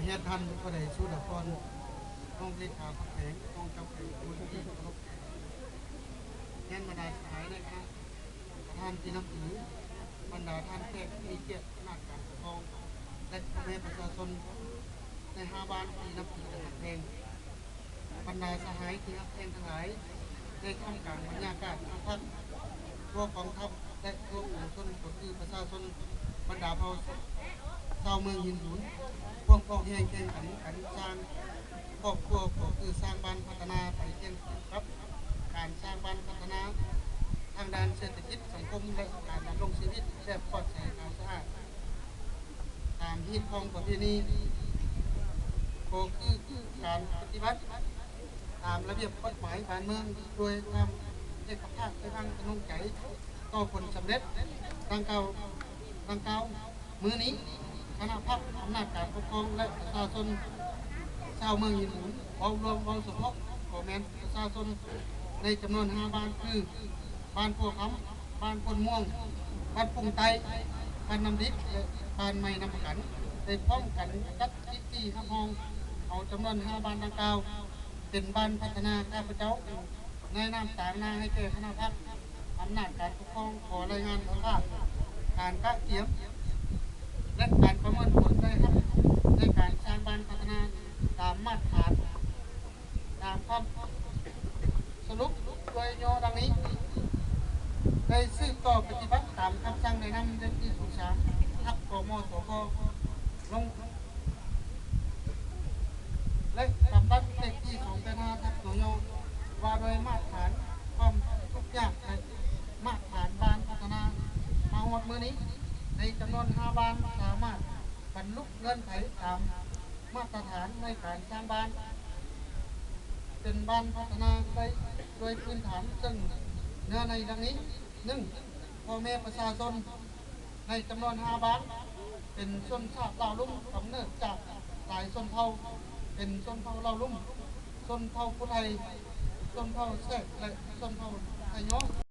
ຮຽນທ່ານຜູ້ໃດ ສຸດາພອນ ຮອງເລຂາພັກແຂວງ ຮອງເຈົ້າແຂວງ ຜູ້ທີ່ເຄົາລົບ, ຮຽນບັນດາສະຫາຍໃນຄະນະ ປະທານທີ່ນັບຖື, ບັນດາທ່ານແຂກທີ່ມີກຽດ ອຳນາດການປົກຄອງ ແລະ ພໍ່ແມ່ປະຊາຊົນໃນຫ້າບ້ານທີ່ນັບຖື ແລະ ຮັກແພງ, ບັນດາສະຫາຍທີ່ຮັກແພງທັງຫຼາຍ, ໃນທ່າມກາງບັນຍາກາດຄຶກຄັກ, ທົ່ວກອງທັບ ແລະ ທົ່ວປວງຊົນ ກໍຄືປະຊາຊົນບັນດາເຜົ່າຊາວເມືອງຫີນຫູນ ພວມພອງແຮງແຂ່ງຂັນກັນສ້າງຄອບຄົວ ກໍຄືສ້າງບ້ານພັດທະນາໄປຄຽງຄູ່ກັບການສ້າງບ້ານພັດທະນາທາງດ້ານເສດຖະກິດ, ສັງຄົມ ແລະ ການດຳລົງຊີວິດແບບປອດໃສ ຂາວສະອາດ ຕາມຮີດຄອງປະເພນີ ກໍຄືການປະຕິບັດຕາມລະບຽບກົດໝາຍບ້ານເມືອງ ໂດຍຄວາມເອກະພາບ ແລະ ຕັ້ງອະນົງໃຈຕໍ່ຜົນສຳເລັດດັ່ງກ່າວ, ດັ່ງກ່າວ. ມື້ນີ້ ຄະນະພັກອຳນາດການປົກຄອງ ແລະ ປະຊາຊົນຊາວເມືອງຫີນຫູນ ເວົ້າລວມ ເວົ້າສະເພາະ ກໍແມ່ນປະຊາຊົນໃນຈຳນວນຫ້າບ້ານ ຄື ບ້ານໂພຄຳ, ບ້ານໂພນມ່ວງ, ບ້ານປຸງໃຕ້, ບ້ານນ້ຳດິບ ແລະ ບ້ານໃໝ່ນ້ຳປະກັນ ໄດ້ພ້ອມກັນຈັດພິທີຮັບຮອງເອົາຈຳນວນຫ້າບ້ານດັ່ງກ່າວ ເປັນບ້ານພັດທະນາ. ຂ້າພະເຈົ້າ ໃນນາມຕາງໜ້າໃຫ້ແກ່ຄະນະພັກອຳນາດການປົກຄອງ ຂໍລາຍງານສະພາບການກະກຽມ ແລະ ການປະເມີນຜົນໄດ້ຮັບໃນການສ້າງບ້ານພັດທະນາຕາມມາດຖານ ຕາມຄວາມສະຫຼຸບໂດຍຫຍໍ້ດັ່ງນີ້. ໄດ້ສືບຕໍ່ປະຕິບັດຕາມຄຳສັ່ງແນະນຳເລກທີສູນສາມ ທັບ ກມສຄ ລົງ ແລະ ດຳລັດເລກທີສອງແປດຫ້າ ທັບ ນຍ ວ່າດ້ວຍມາດຖານຄວາມທຸກຍາກ ແລະ ມາດຖານບ້ານພັດທະນາ. ມາຮອດມື້ນີ້ ໃນຈຳນວນຫ້າບ້ານ ສາມາດບັນລຸເງື່ອນໄຂຕາມມາດຕະຖານໃນການສ້າງບ້ານເປັນບ້ານພັດທະນາໄດ້ດ້ວຍພື້ນຖານເຊິ່ງເນື້ອໃນດັ່ງນີ້: ໜຶ່ງ ພໍ່ແມ່ປະຊາຊົນ ໃນຈຳນວນຫ້າບ້ານ ເປັນຊົນຊາດລາວລຸ່ມ ກຳເນີດຈາກຫຼາຍຊົນເຜົ່າ ເປັນຊົນເຜົ່າລາວລຸ່ມ, ຊົນເຜົ່າຜູ້ໄທ, ຊົນເຜົ່າແຂກ ແລະ ຊົນເຜົ່າໄທຍ້ອງ.